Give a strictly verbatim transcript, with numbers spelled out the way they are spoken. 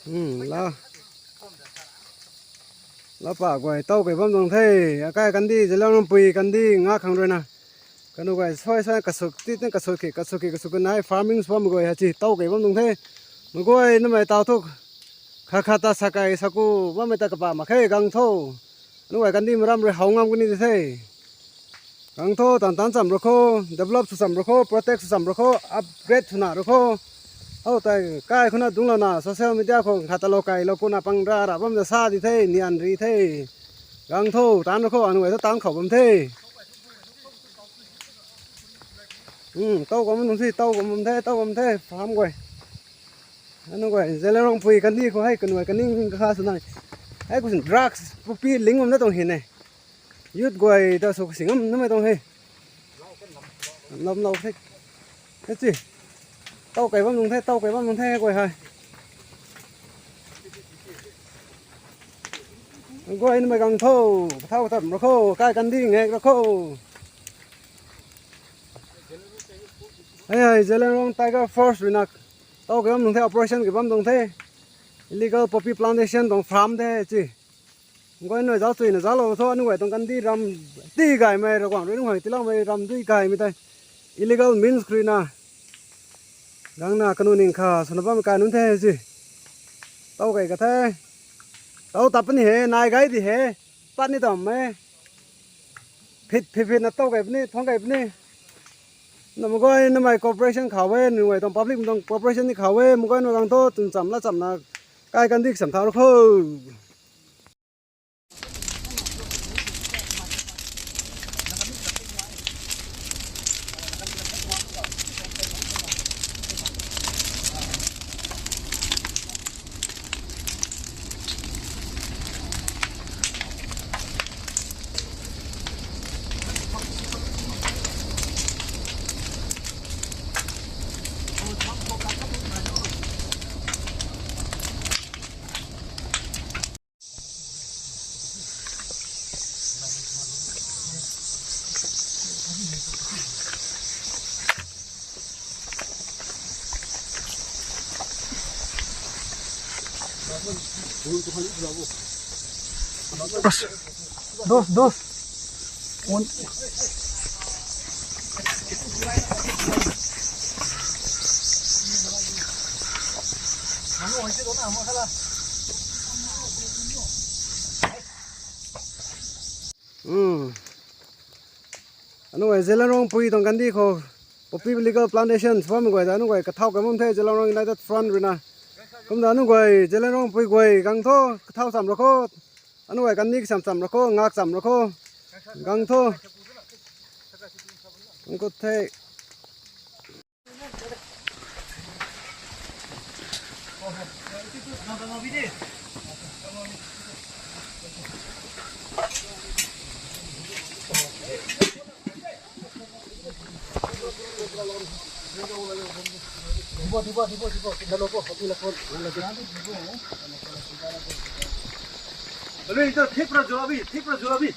Hmm, la. Lapa guay taw kei bam tuang the. Akai kandi, Zeliangrongpui kandi nga khang rui na. Kanu guay soi soi kasuk ti tin kasuk ki, kasuk ki, kasuk ki nai farming sw bam guay ha chi taw kei bam tuang the. Maguay namei taw thu kha kha ta sa kai sa ku bammei ta kapa mak khe gang tho. Anu guay kandi maram rui how ngam kuni di the. Gang tho tan tan cham ru kho, develop sw cham ru kho, protect sw cham ru kho, upgrade sw na ru kho. Hou tei kai khou na dungclou na social media khou khat ta lou kai lou ku na pang ra ra bam da sa di the, nian ri the. Gang tho tan ru kho, anu guay tho tan khou bam the. Hmm, taw kam nung si, taw kam bam the, taw kam the, farm guay. Anu guay, Zeliangrongpui kandi khou hei, kanu guay kaning kha sw nai. Hei khou sin drugs, pupi ling bam na tuang hi ne. Youth guay ta sw sing ngam namei tuang he. Lam lou the. He chi. Taw kei bam nung the, taw kei bam nung the guay hei. Guay namei gang tho, thau tam ru kho, kai kandi ngek ru kho. Hei hei, Zeliangrong Tiger Force rui na taw kei bam nung the, operation kei bam tuang the. Illegal poppy plantation tuang farm the chi. Guay nui zauc chui na zauclou tho, anu guay tuang kandi ram ti gaymei, Ravguangc rui nunc hei tiiloumei ram dui gaymei tei. Illegal means khou rui na. Gang na kanu ning kha swna bammei kai nunc the chi. Taw kei ka the. Taw tap puni he, nai gay di he. Pat ni tam e. Phit phit phit na taw kei puni, thuang kei puni. Na maguay namei cooperation khou e, nunc guay tuang public tuang cooperation ni khou e, maguay nui gang tho, tun cham la cham na, kai kandi cham thau ru kho. Dos, dos. Hmm. Anu guay Zeliangrongpui tuang kandi khou poppy illegal plantation sw bammei guay ta anu guay kathau kam bam the Zeliangrong United Front rui na. Kumna anu guay Zeliangrongpui guay gang tho, kathau cham ru kho. Anu guay kandi kacham cham ru kho, ngak cham ru kho. Gang tho. Ang kut the. Hello, इधर ठीक पर जुलाबी, ठीक पर जुलाबी।